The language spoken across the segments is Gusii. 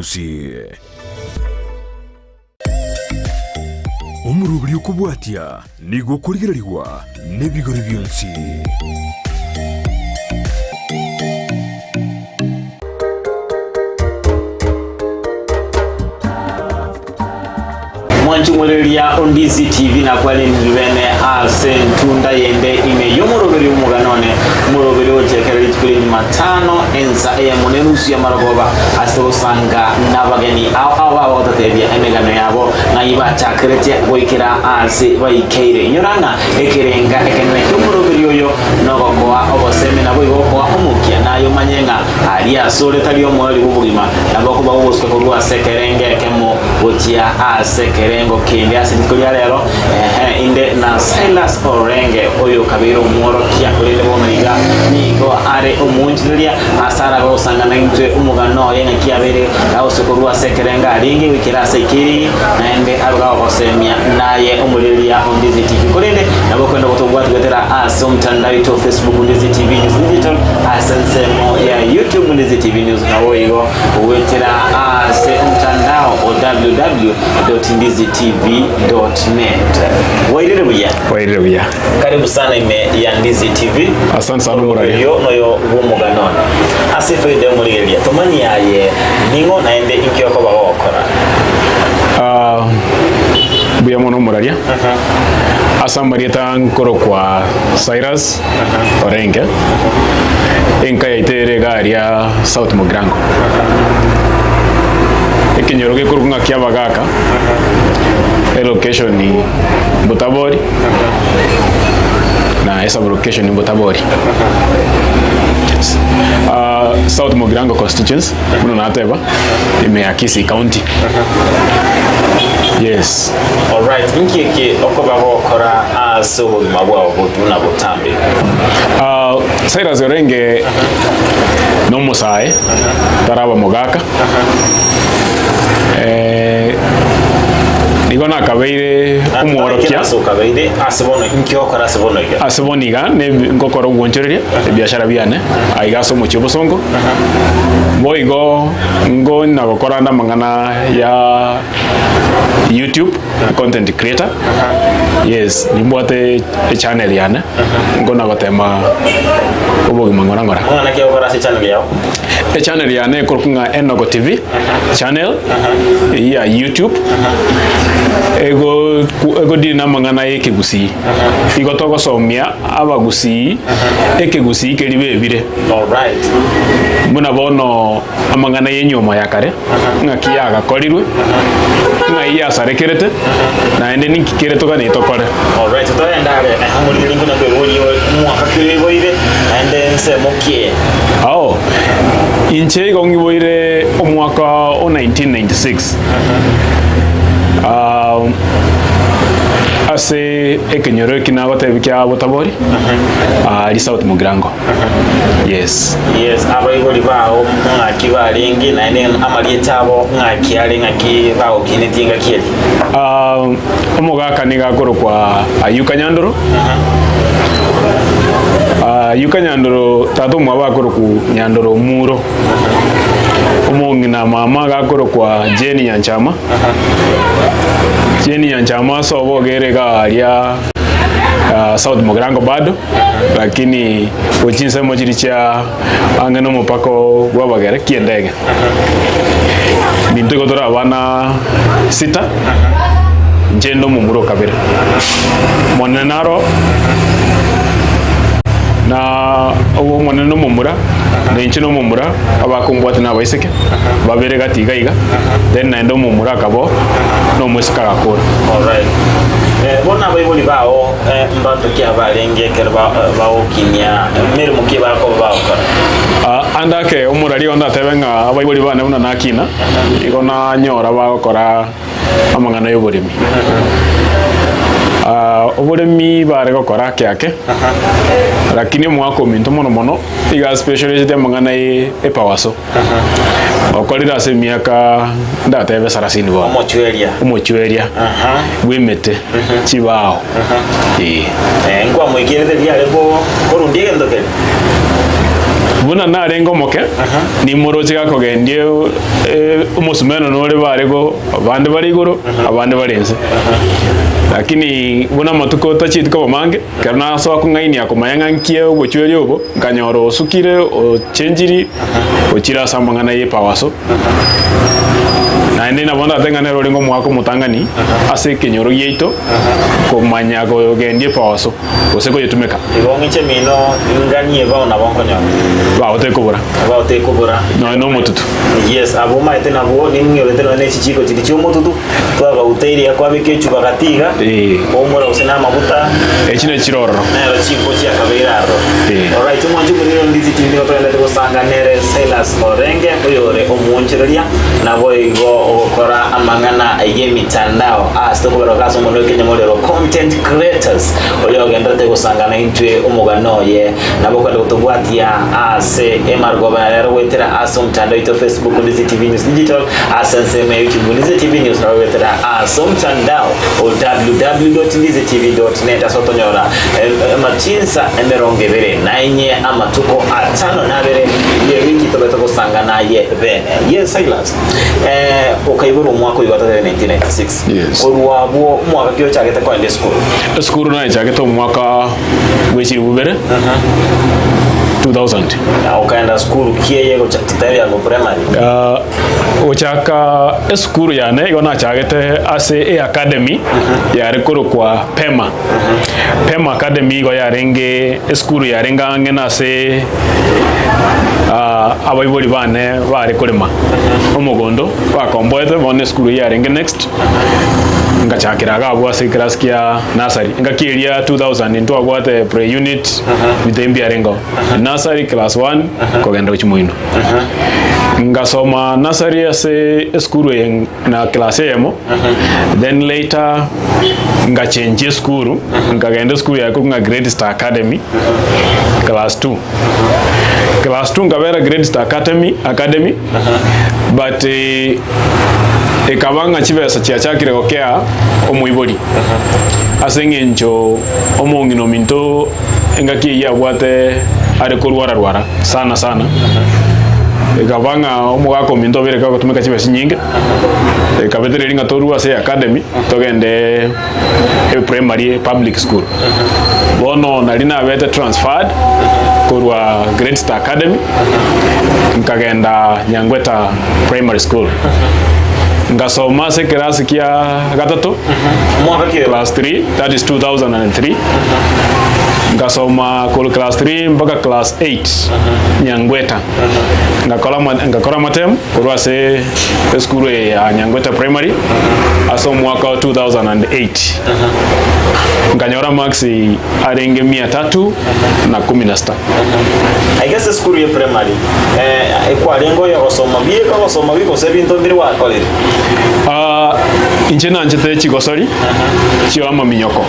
Gusii. Omoroberi okobwatia nigo okorigererigwa nebigori bionsi. Mwanche omwereria o Ndizi TV nakwaneniri bene ase entunda yende ime y'omoroberi omogano one omoroberi ogochia rituko ria Jumatano ensa eyemo na enusu y'amarogoba ase gosanga nabageni ao ao bagototebia emegano yabo ng'ai bachakeretie goikera ase baikeire. Inyora ng'a ekerenga ekenene ki'omoroberi oyo nogokoa obosemi naboigo gokoa omokia naye omanye ng'a Aria asore tari omoerio bw'obogima, nabo okoba ogosuka korwa ase ekerengo ekemo gochia ase ekerengo kende. Ase rituko ria rero, ehe, inde na Silas Orenge, oyo okabeire omworokia, korende bono iga nigo are omoonchoreria, ase arabe ogosanga naintwe omogano oye ng'aki abeire gagosuka korwa ase ekerengo arenge goikera ase ekerigi, naende abe gagogosemia naye omorireria o Ndizi TV. Korende nabo okoenda gotobwati goetera ase omotandao oito o Facebook Ndizi TV News Digital, ase ensemo ya YouTube Ndizi TV News naboigo goetera ase omotandao o www.ndizitv.net. Wairire buya? Wairire buya. Karibu sana ime ya Ndizi TV. Asante sana omorari. Oyo noyo bw'omogano one. Ase efaida y'omorigereria tomanyie aye ning'o naende inki okoba gogokora. Ah, mbuya mono omoraria. Ase amarieta nkorokwa Cyrus Orenge, enka yaito ere iga aria South Mugirango. Ekenyoro gekorokwa ng'a Kiabagaka, elocation Mbutabori, na esublocation Mbutabori. Ah, South Mugirango constituency, buna nateba, ime ya Kisii County. Yes. Alright, inki eke okoba gokora ase obogima bwao buna botambe? Ah, Cyrus orenge nomosae taraba mogaka Eh, nigo nakabeire omworokia Ase okabeire ase bono inki ogokora ase bono iga? ase bono iga ne- ngokora obwonchoreria ebiashara biane aiga ase omochie obosongo boigo ngonya gokora ande amang'ana ya YouTube content creator yes nimbwate echannel yane nkona gotema obogima ng'ora ng'ora. Amang'ana ki ogokora ase echannel yao? Echannel yane ekorokwa ng'a Enogo TV channel eyio ya YouTube ego egodeal na amang'ana ya ekegusii igo togosomia abagusii ekegusii keria bebire Alright. buna bono amang'ana y'enyiomo ya kare, ng'aki yagakorirwe, ng'ai yasarekerete, naende ninki kere toganeti tokore. Alright, togende are eh, omoriri nkonya kweboria omwaka ki oiboire naende ensemo ki? Ao, inche igo ng'iboire omwaka o 1996 Ah, ase ekenyoro eki nagotebia kia Botabori, aria South Mugirango. Yes. Yes, abaibori bao ng'aki barenge, naende amarieta abo ng'aki are, ng'aki bagokinetie engaki eria? Ah, omogaka nigo akorokwa Ayuka Nyandoro. Ah, Ayuka Nyandoro tata omwabo akorokwa Nyandoro Omuro. Omong'ina mama gakorokwa Jane Nyanchama. Jane Nyanchama ase obogere iga aria ah, South Mugirango bado. Lakini gochia chinsemo chiria chia ang'e nomopaka bw'abagere ki'endege. Intwe igo tore abana sita, inche inde omomura o kabere. Omonene naro na omonene nomomura, na inche nomomura, abakombwatia nabaiseke, babere gati iga iga, then naende omomura akaba oo, na omoiseke agakora. Alright. Eh, bono abaibori bao Mbanto ki abarenge ekero bagokinia meremo ki bakoba bagokora? Ande ake omorari onde atebe ng'a abaibori bane buna nakina, igo nanyora bagokora amang'ana y'oboremi. Oboremi bare gokora ake ake, lakini omwaka ominto mono mono iga aspecialisete amang'ana ye epawaso. Okorire ase emiaka ndatebe sarasini bono. Omochweria. Omochweria Aha. bw'emete, chibao. Ee. Eh, nkwamoikerete riare ko korundia egento keria. Buna narenge omoke, nimoroche gakogendia omosumeno nore bare go abande bare igoro, abande bare inse. Lakini buna amatuko tachieti koba mange, ekero nasoa kong'ainia komanya ng'a nki obochweri obo, nkanyora osukire, ochenchiri, ochire ase amang'ana y'epawaso. Naende nabo ndate ng'a nere orenge omogaka omotang'ani ase ekenyoro giaito komanya kogendia epawaso. gose koyetumeka. Igo ng'iche mino inganie bao nabo nkonyora. Bao tekobora. Bao tekobora. Nonya nomotutu. Yes, abwo omanyete nabwo ning'orete nonya ne chichiko chiria chi'omotutu, twagauteirie iga kwabeka echuba gati iga, Eh. kwaumora gose na amaguta, Echi nachi chire ororo. nero chinko chiakabeire aroro. Eh. Alright, omwanchi omonene o Ndizi TV nigo togenderete gosanga nere Silas Orenge, oyore omwonchoreria, naboigo ogokora amang'ana y'emitandao ase tokoberoka ase omonwe o Content Creators, oyogenderete gosanga naintwe omogano oye. Nabo okwenda gotobwatia ase emargoba ya rero goetera ase omotandao oito Facebook Ndizi TV News Digital, ase ensemo ya YouTube Ndizi TV News, nabo goetera ase omotandao o www.ndizitv.net ase otonyora amachinsa 24 amatuko atano na abere ye wiki tobe togosanga naye bene. Yes, Silas. Eh, okaiborwa omwaka oyo gwatatebe 1996. Yes. Korwa abwo omwaka ki ochagete koenda esukuru? Esukuru nachagete omwaka bwe chilifu bibere 2000. Na okaenda sukuru ki eye gocha titari yango primary? Ah, gochaka esukuru yane igo nachagete ase e academy yare korokwa Pema. Pema Academy igo yarenge esukuru yarenge ang'e nase ah, abaibori bane bare korema omogondo bakomboete bono esukuru eyio yarenge next ngachakera iga abwo ase ekerasi kia nursery engaki eria 2000 ntwabwate pre unit ebinto mbiarengeo nursery class one kogenda gochia moino ngasoma nursery ase esukuru eye na class eyemo then later ngachenjia esukuru nkagenda esukuru yaye korwa ng'a Great Star Academy class 2 class 2 nkabera Great Star Academy, Academy but eh, ekaba ng'a chibesa chiachakire gokea omoibori ase eng'encho omong'ina ominto engaki eyio abwate are korwara rwara sana sana ekaba ng'a omogaka ominto obeire kagotumeka chibesa chinyinge ekabetereria ng'a torue ase academy togende primary public school. Bono nari nabete transferred korwa Great Star Academy nkagenda Nyangweta Primary School. Ngasoma ase ekerasi kia gatato Mwaka ki oyo? class 3 that is 2003 ngasoma korwa class 3 mpaka class 8 Nyangweta ngakora ama- ngakora amatemu korwa ase esukuru eye ya Nyangweta Primary ase omwaka o 2008 nkanyora marks arenge mia tatu na kumi na sita. Aiga ase esukuru ye primary eh, ekwarenge oyogosoma bieka ogosoma bi gose ebinto mbire gwakorire? Ah, inche nanchete chigosori chio amaminyoko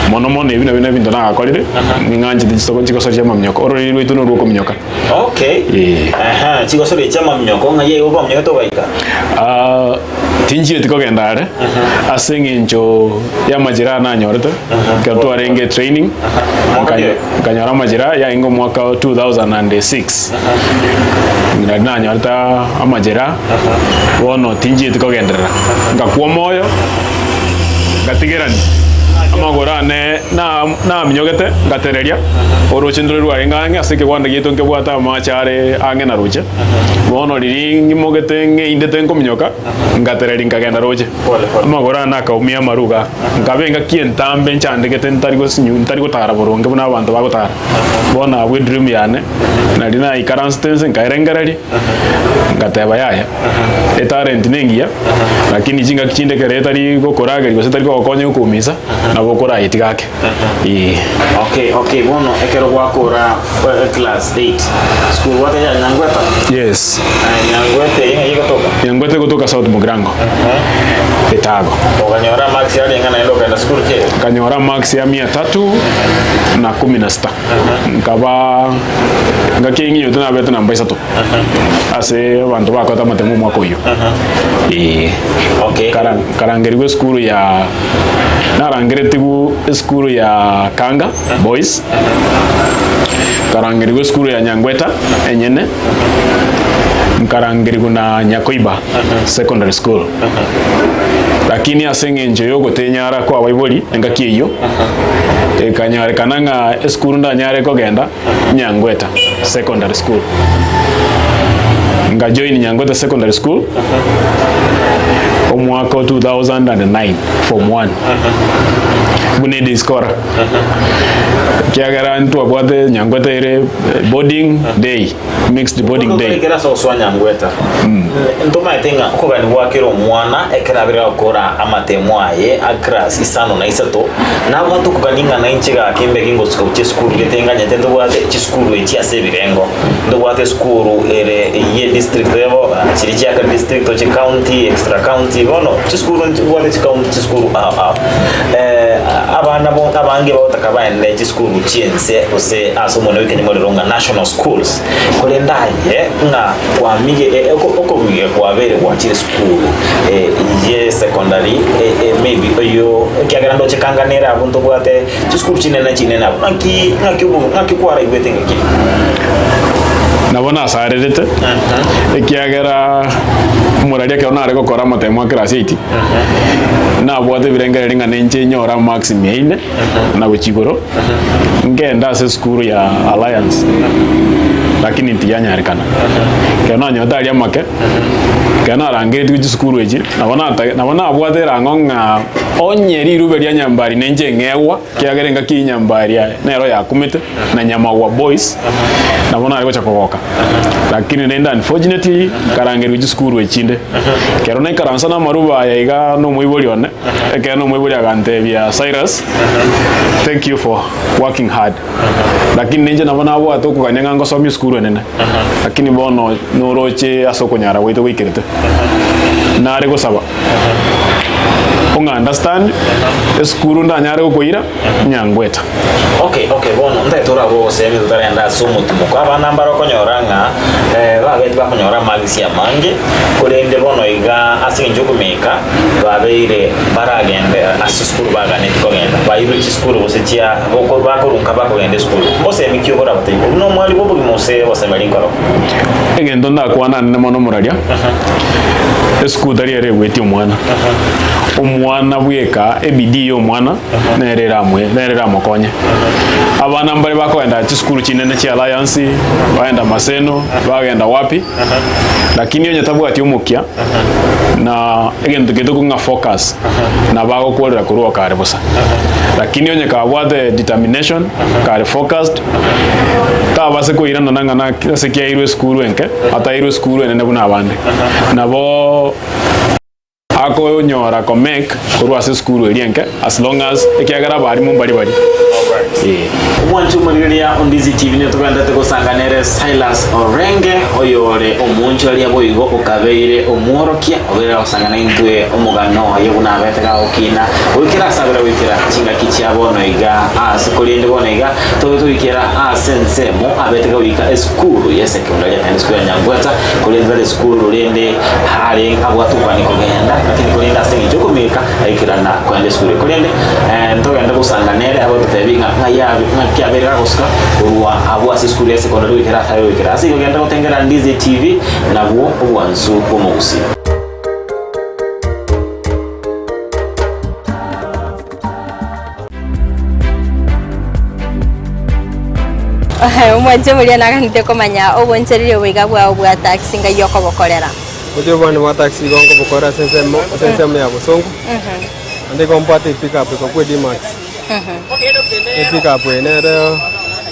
mono mono ebi nabio nebinto nagakorire ning'anchete chisoko chigosori chia amaminyoko ororeri rwaito norwo okominyoka Okay. Eh. Aha, chigosori echi amaminyoko ng'ai aiga okominyokete ogaika? Ah, tinchieti kogenda are ase eng'encho y'amajeraha nanyorete ekero twarenge training Mwaka ki oyo? nkanyora amajeraha yaenge omwaka o 2006 nari nanyorete amajeraha bono tinchieti kogenderera ngakwa omoyo ngatigerania amagoro ane na naminyogete ngatereria oroche ndore rwarenge ang'e ase ekegwanda giaito nkebwate amache are ang'e na roche Bono riria ng'imogete ng'eindete nkominyoka, ngatereria nkagenda roche. Pole, pole. Amagoro aane akaumia amaruga, nkaba engaki entambe nchandegete ntari gosinyu ntari gotara boronge buna abanto bagotara. Bono abwo edream yane, nari naikaransete inse nkaerengereria, ngateba yaya, etalent nengiya, lakini chingaki chinde ekero etari gokorageria gose etari kogokonya gokoumisa, nabo okorayetiga ake. Ee. Okay, okay, bono ekero gwakora eh, class 8 school gwate ya Nyangweta? Yes. Eh, Nyangweta eye ng'ai egotoka? Nyangweta egotoka South Mugirango. Etago. Okanyora marks yarenge naende okaenda school ki? Nkanyora marks ya mia tatu na kumi na sita. Nkaba ngaki eng'inyote nabete namba isato ase abanto bakorete amatemo omwaka oyio. Ee. Okay. Nkara- Nkarangerigwa esukuru ya narangeretigwe esukuru ya Kanga Boys. Nkarangerigwa esukuru ya Nyangweta enyene, nkarangerigwa na Nyakoiba Secondary School. Lakini ase eng'encho y'ogotenyara kwa abaibori engaki eyio, ekanyarekana ng'a esukuru ndanyare kogenda Nyangweta Secondary School. Nkajoin Nyangweta Secondary School omwaka o 2009 form 1 buna ediskora. Ekiagera ntwabwate Nyangweta ere boarding day, mixed boarding day. Ekero ase osoa Nyangweta, ntomaete ng'a okogania gwa kera omwana ekero abere gokora amatemo aye a class isano na isato, nabwate okogania ng'a nainche gaki mbe gingosuka gochia esukuru gete nganyete ntobwate chisukuru echi ase ebirengo. Ntobwate esukuru ere ye district level, chiria chia district oche county, extra county, bono chisukuru ntobwate chicounty chisukuru ao ao. Abana abange bagotaka baende chisukuru chi'ense gose ase omonene bw'ekenyamorero ng'a national schools, korende aye ng'a kwamige okomiga kwabeire gwachire esukuru ye secondary maybe oyo ekiagera ndoche kanga nere abwo ntobwate chisukuru chinene chinene abwo ng'aki ng'aki ng'aki kwaraigwete ng'aki? Nabo nasarerete, ekiagera omoraria ekero nare gokora amatemo a class eight, Nabwate ebirengererio ng'a ninche nyore amarks mia ine na gochia igoro, ngende ase esukuru ya Alliance, lakini tiyanyarekana. Ekero nanyorete aria amake, ekero narangeretigwe chisukuru echi, nabo nata nabo nabwate erang'o ng'a onye rirube ria Nyambari ninche ng'egwa, ekiagera engaki ya Nyambari aye nero yakumete, na Nyamagwa Boys, nabo nare gocha kogoka. Lakini rende unfortunately, nkarangerigwa chisukuru echinde. Ekero naikaransa na amaruba aya iga na omoibori one, ekeene omoibori agantebia, Cyrus, thank you for working hard. Lakini ninche nabo nabwate okogania ng'a ngosomia esukuru enene, lakini bono noroche ase okonyara gwaito goikerete. Nare gosaba, ong'a understand, esukuru ndanyare gokoira, nyangweta. Okay, okay, bono ntagete orabe ogosemi totarenda ase omotimoko. Abana mbare okonyora ng'a eh, babete bakonyora amagisi amange, korende bono iga ase eng'encho okomeka babeire baragende ase esukuru baganeti kogenda, bairwe chisukuru gose chia boko bakorunka bakogenda esukuru. Mbosemi ki okorabatebie? Obwo nomwari bw'obogima gose gosemeri nkoro? Egento ndakwane anene mono omoraria, esukuru tari ere egwetie omwana. Omwana bweka ebidii ya omwana nere eramwe nere eramokonye. Abana mbare bakogenda chisukuru chinene chia Alliance, bagenda Maseno, bagenda wapi, lakini onye tabwati omokia na egento getokwa ng'a focus, nabo agokworera korwa kare bosa. Lakini onye kabwate determination, kare focused, tabase koirana nang'a naki ase ki airwe esukuru enke, atairwe esukuru enene buna abande. Nabo. Akonyora komake korwa ase esukuru eria enke as long as ekiagera abalimu mbari baria. Ee. Omwanchi omorigereria o Ndizi TV nigo togenderete gosanga nere Silas Orenge oyore omoonchoreria boigo okabeire omworokia obeire agosanga naintwe omogano oye buna abete gagokina goikera ase abere goikera chingaki chia bono iga ase korende bono iga tobe toikera ase ensemo abete goika esukuru ye secondary yaani esukuru ya Nyangweta korende tari esukuru rende are abwate okogania kogenda, lakini korende ase eng'encho y'okomeka aikerana kogenda esukuru eye. Korende eh, ntogende gosanga nere agototebi ng'a ng'ai abe ng'aki abeire gagosuka korwa abwo ase esukuru ya secondary goikera ase aye goikera. Ase igo genda gotengera Ndizi TV nabwo obwansu bw'omogusii. Omwanche omoria naganete komanya obonchereria oboiga bwao bwa taxi ngai okobokorera. Obochie bwane bwa taxi igo nkobokorera ase ensemo ase ensemo ya bosongo, naende igo mbwate epickup ekokwa edmax. Epickup eye nere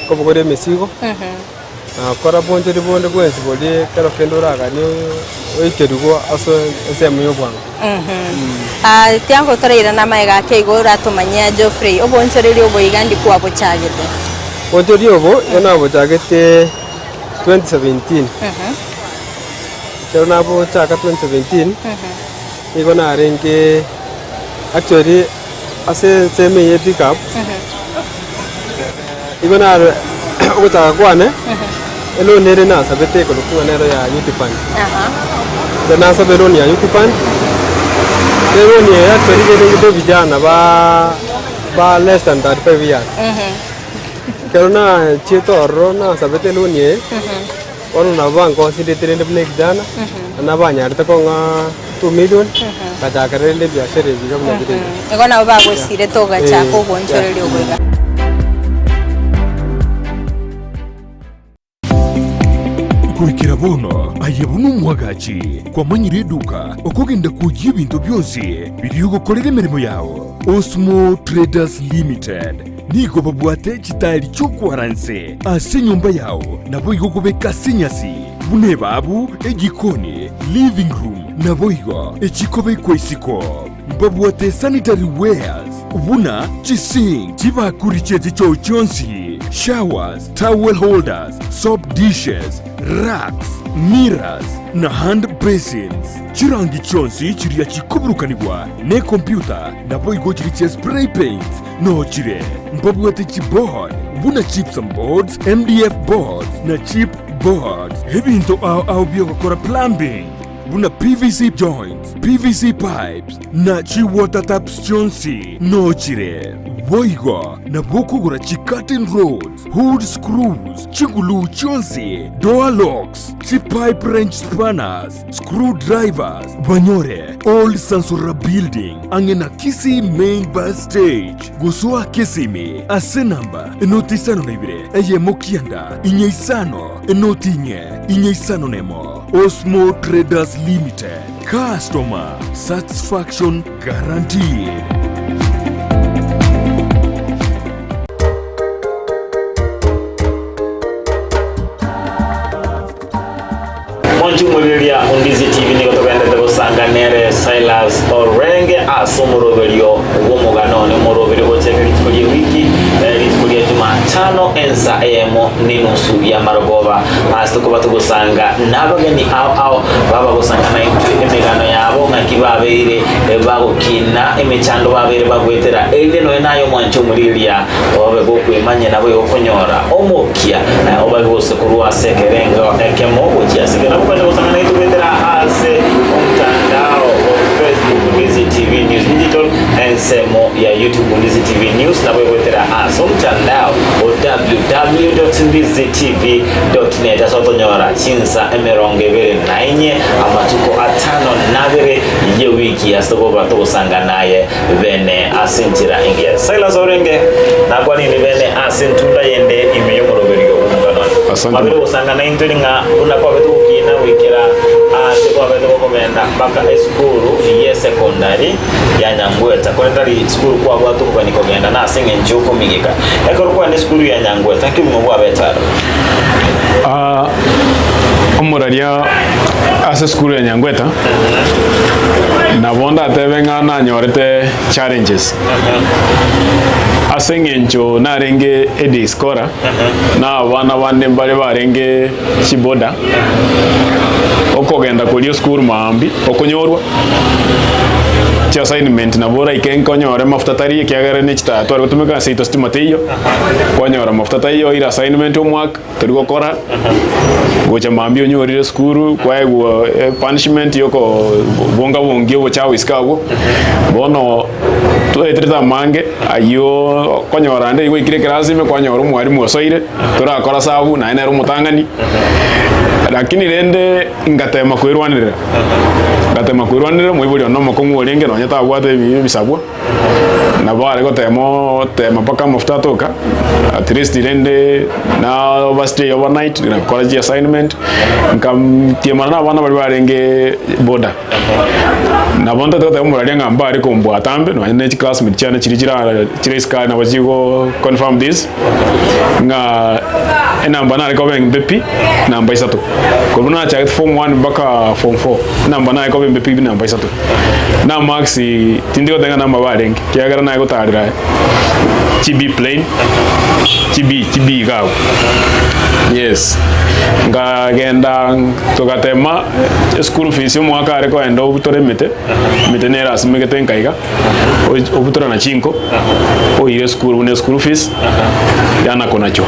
nkobogoria emesigo, na gokora obonchori bonde bwensi boria ekero kende oraganie oikerigwe ase ensemo ya obwango. Tiango torairane amaiga ake igo oratomanyia Geoffrey, obonchoreria obo iga ndi kwabochagete? Obonchoreria obo igo nabochagete 2017. Ekero nabochaka 2017, nigo narenge actually ase ensemo eye ya pickup, igo nare ogochaka kwane, eloan ere nasabete ekorokwa ng'a nero ya youth fund. Ekero nasaba eloan ya youth fund, eloan eye actually nigo erengete vijana ba ba less than 35 years. Ekero nachiete ororo nasabete eloni eye, bono nabo bankosindete rende buna ekijana, na nabanyarete kong'a 2 million, ngachaka rende ebiashara ebi iga buna bire iga. Igo nabo bagosirete ogachaka Eh, oboonchoreria obo iga. Goikera bono aye buna omwagachi kwamanyire eduka okogenda kwoyia ebinto bionsi biria ogokorera emeremo yao. Osmo Traders Limited nigo babwate chitaeri chi'okwara nse ase enyomba yao naboigo kobeka ase enyasi buna ebabu, ejikoni, living room naboigo echikobekwa isiko. Mbabwate sanitary wares buna chisink, chibakuri chie chichoo chionsi, showers, towel holders, soap dishes, racks, mirrors, na hand basins. Chirangi chionsi chiria chikoburukanigwa nekompyuta naboigo chiria chia spray paints noo chire. Mbabwate chiboard buna gypsum boards, MDF boards na chip boards. Ebinto ao ao biogokora plumbing buna PVC joints, PVC pipes, na chi-water taps chionsi noo chire. Boigo nabo okogora chi-curtain rods, hood screws, chiguluu chionsi, door locks, chi-pipe wrench spanners, screw drivers, banyore Old Sansora Building ang'e na Kisii Main Bus Stage. Gosoa Kisimi ase namba enoti isano na ibere eyemo kianda inye isano enoti inye inye isano nemo. Osmo Traders Limited, Customer Satisfaction Guaranteed. Mwanche omorigereria o Ndizi TV nigo togenderete gosanga nere Silas Orenge ase omoroberio bw'omogano one omoroberio gochaka rituko rie wiki eh, rituko ria Jumatano ensa eyemo nenusu ya marogoba ase tokoba togosanga nabageni ao ao baba gosanga naintwe emegano yabo ng'aki babeire eh, bagokina emechando babeire bagwetera erinde noe naye omwanche omorigereria Obe gokwemanyia naboigo okonyora omokia, na obae gose korwa ase ekerengo ekemo gochia ase ekende. Nabo okonyara gosanga naintwe goetera ase omotandao o Facebook Ndizi TV News Digital, ensemo ya YouTube Ndizi TV News, naboigo goetera ase omotandao o www.ndizitv.net ase otonyora chinsa 24 amatuko atano nabere yewiki ase tokoba togosanga naye bene ase enchera engiya. Silas orenge nakwanire bene ase entunda yende ime y'omoroberio bw'omogano one. Asante. Kwabete gosanga naintwe ring'a buna kwabete gokina goikera aase kwabete gokogenda mpaka esukuru y'esekondari ya Nyangweta. Korende tari sukuru kwabwate okogania kogenda nase eng'encho y'okomigeka. Ekero kwagenda esukuru ya Nyangweta, nki obogima bwabete aro? Ah, omoraria ase esukuru ya Nyangweta Nabo ndatebe ng'a nanyorete challenges ase eng'encho narenge a day scholar na abana bande mbare barenge chiboda okogenda koria esukuru maambia okonyorwa chiassignment nabo oraike nkonyore mafuta tari ekiagera ne chitaya tware gotumeka ase seito stima teiyo kwanyora mafuta taiyo oire assignment omwaka Tori gokora, gocha mambia onyorire esukuru, kwaegwa punishment yoko bonga bongia obochafu isiko abwo, bono twaeterete amange ayio okonyora ande igo oikire ekerasi ime kwanyora omwalimu osoire, torakora sabu naye nere omotang'ani, lakini rende ngatema kwerwanerera, ngatema kwerwanerera omoibori one omokong'u orenge nonye tabwate ebisabwa. Nabo are gotema oteema mpaka amafuta atoka, at least rende na overstay overnight na gokora chi assignment, nkamtiemana na abana baria barenge boda. Nabo ntagete goteba omoraria ng'a mbare kombwata mbe nonye ne chiclassmate chiane chiria chira chire isiko aria nabo chigo confirm this, ng'a enamba nare koba embe pi, namba isato. Korwa buna nachagete form one mpaka form four, enamba nare koba embe pi namba isato. Na marks tindi goteba ng'a namabe arenge, ekiagera naye gotarera chi B plain, chi B, chi B iga abwo. Yes, nkagenda togatema eschool fees omwaka are kogenda obutore emete, emete nere asimegete nka iga, obutora na chinko, oire esukuru buna eschool fees, yana konachwa.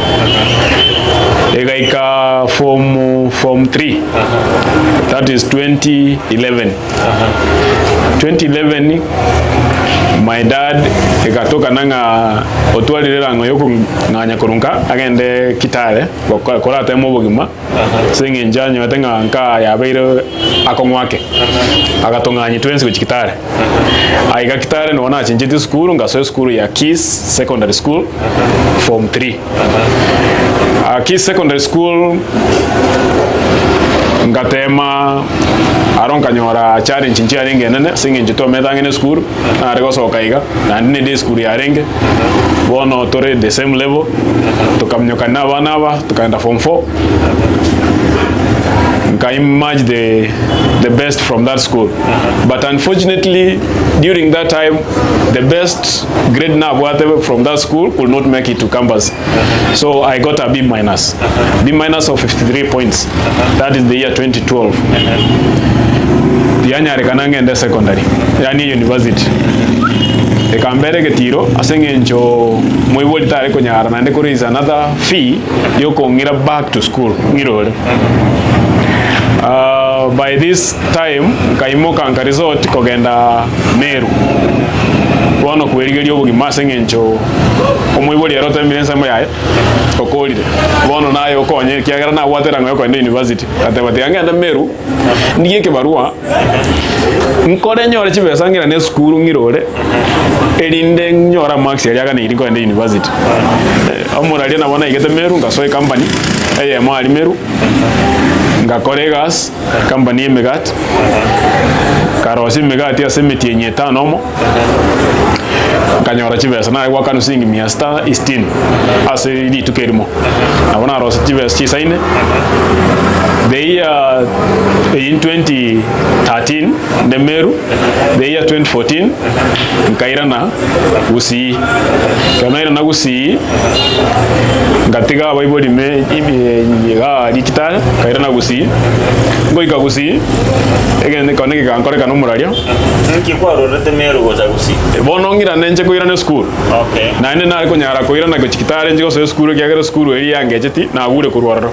Egaika form, form 3, that is 2011. 2011 My dad egatokana ng'a otwarire erang'o yokong'anya korwa nka agende Kitale gokora korateme obogima ase eng'encho anyorete ng'a nka yabeire akong'u ake. Agatong'anyia twensi gochia Kitale. Aiga Kitale nigo nachinchete esukuru ngasoa esukuru ya Kiss Secondary School form 3. Kiss Secondary School ngatema aro nkanyora challenge nchiarenge enene ase eng'encho twamenyete ang'e na esukuru nare gosoka iga naende nende esukuru yarenge bono tore the same level tokamnyokania na abana aba tokaenda form 4 nka emerge the, the best from that school but unfortunately during that time the best grade nabwate from that school could not make it to campus so I got a B minus B minus of 53 points that is the year 2012 tianyarekana ng'ende secondary yani university ekambera egetiro ase eng'encho moibori tare konyara naende ko raise another fee yokong'ira back to school ng'irore uh, by this time nkaimoka nka resort kogenda Meru bono kwerigeria obogima ase eng'encho omoibori ere otemire ensemo yaye okorire bono naye okonye ekiagera nabwate erang'o yokogenda university ngateba tiga ngende Meru ndigie ekebarua nkore nyore chibesa ng'irane esukuru ng'irore erinde nyore amarks aria aganeiri nkogenda university. Omoraria nabo naigete Meru ngasoa ecompany eyemo aria Meru ngakora egasi Company y'emegati, nkarosia emegati ase emetienyi etano omo, nkanyora chibesa nare goakanwa siringi mia sita isitini ase rituko erimo. Nabo narosia chibesa chisaine, the year in 2013 nde Meru, the year 2014 nkairana Gusii. Ekero nairana Gusii, ngatiga abaibori me iga aria Kitale, nkairana Gusii, ngoika Gusii, egento ekero gekankorekana omoraria. Nki kwarorete Meru gocha Gusii? Bono ng'irane inche koirana esukuru. Okay. Naende nare konyara koirana gochia Kitale inche gosoa esukuru ekiagera esukuru eria yangecheti nagure korwa ororo.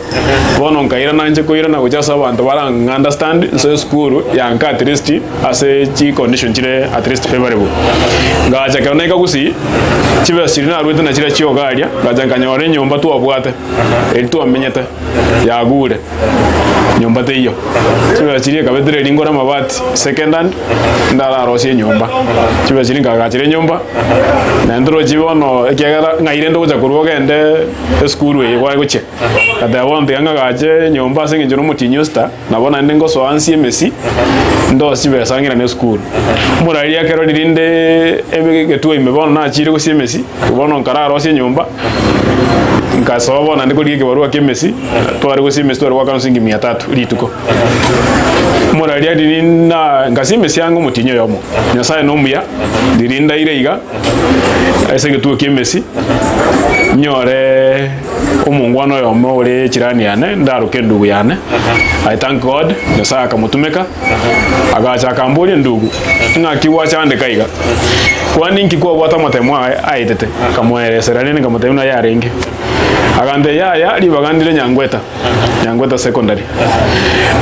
Bono nkairana inche koirana gochia ase abanto barang'a understand, nsoe esukuru yanka at least ase chi condition chire at least favourable. Ngacha ekero naika Gusii, chibesa chiria naruete na chiria chioka aria, ngacha nkanyora enyomba twabwate, eria twamenyete, yagure, nyomba teiyo. Chibesa chiria ekabetera eria ngore amabati second hand, ndararosie enyomba. Chibesa chiria nkagachera enyomba, naende torochi bono ekiagera ng'ai rende ogocha korwa ogende esukuru eye kware gochia. Ngateba bono tiga ng'agache enyomba ase eng'encho nomotienyi osita, Nabo naende ngosoa nsie emesi, ndose chibesa ng'irane esukuru. Omoraria ekero ririnde egetuo ime bono nachire gosia emesi, bono nkararosia enyomba, nkasoa bono naende korigia ekebarua kia emesi, tware gosia emesi tware goakana siringi mia tatu rituko. Omoraria riria na ngasia emesi ange omotienyi oyomo, Nyasaye nomuya, riria ndaire iga, ase egetuo kia emesi, nyoreee. Omongwana oyomo ore echirani yane, ndaroke endugu yane. I thank God, Nyasae akamotumeka, agacha akamboria endugu, ng'aki gwachandeka iga? Kwani inki kwabwate amatemo aye aetete? Nkamoeresera rende nkamotebia buna yarenge. Agantebia yaya ribaga ndire Nyangweta, Nyangweta Secondary.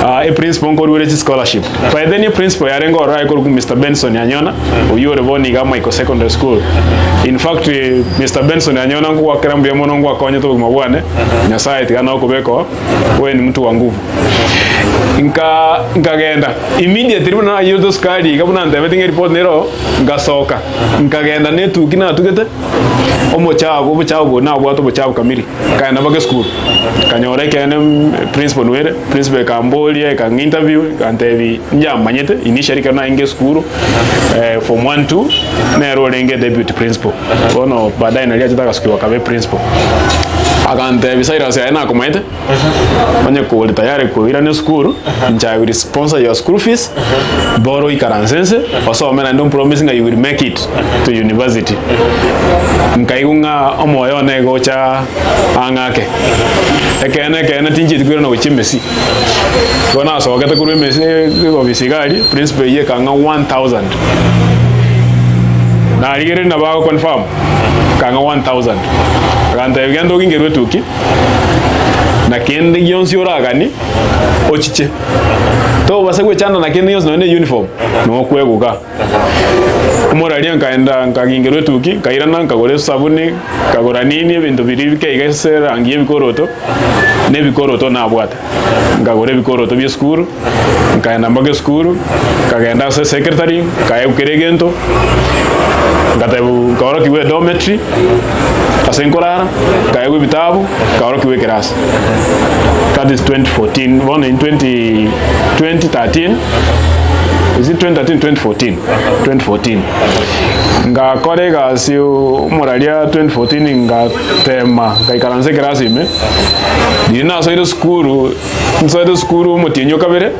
Ah, eprincipal nkoruere chischolarship. By then eprinciple yarenge ororo aye korokwa Mister Benson Anyona, oyio ore bono iga Michael Secondary School. In fact, Mister Benson Anyona nkogwakera mbuya mono ngwakonyete obogima bwane, Nyasaye tiga nokobeka oo, wewe ni mtu wa nguvu. Nka nkagenda, immediately buna nayirete esukari iga buna antebeti ng'a eripoti nero oo, ngasoka, nkagenda na etuki natugete, omochabu obochabu obo nabwate obochabu kamiri. Nkaenda mpaka esukuru, nkanyora ekeene principal nwere, principal ekamboria ekang'a interview, ekantebi njamanyete initially ekero narenge esukuru form one two, nere orenge deputy principal, bono baadaye naria achete agasukiwa akaba eprincipal. Akantebi Cyrus aye nakomanyete, onye kore tayari koirana esukuru, inche I will sponsor your school fees, bora oikaranse nse, osome naende ompromise ng'a you will make it to university. Nkaigwa ng'a omoyo one iga ocha ang'ake. Ekeene ekeene tinchieti koirana gochia emesi. Igo nasogete korwa emesi ofisi iga aria, principal eyio ekang'a 1000. Narigereria nabo ago confirm, ekang'a 1000. Agantebia genda ogingerwe etuki, Na kende gionsi oraganie, ochiche. Tobasa gwechanda na kende gionsi nonya ne uniform, nokwegoka. Omoraria nkaenda nkagingerwa etuki, nkairana nkagora esabuni, nkagora nini ebinto biria bike iga ase erangi ya ebikoroto, na ebikoroto nabwate. Nkagora ebikoroto bia esukuru, nkaenda mpaka esukuru, nkagenda ase secretary, nkaegwa kera egento, nkatebiwa nkaorokigwa edormitory ase nkorara, nkaegwa ebitabu, nkaorokigwa ekerasi. That is 2014, bono in 20 2013, is it 2013, 2014? 2014. Ngakora egasi omoraria 2014 ngatema ngaikaransa ekerasi ime, Riria nasoire esukuru, nsoete esukuru omotienyi o kabere,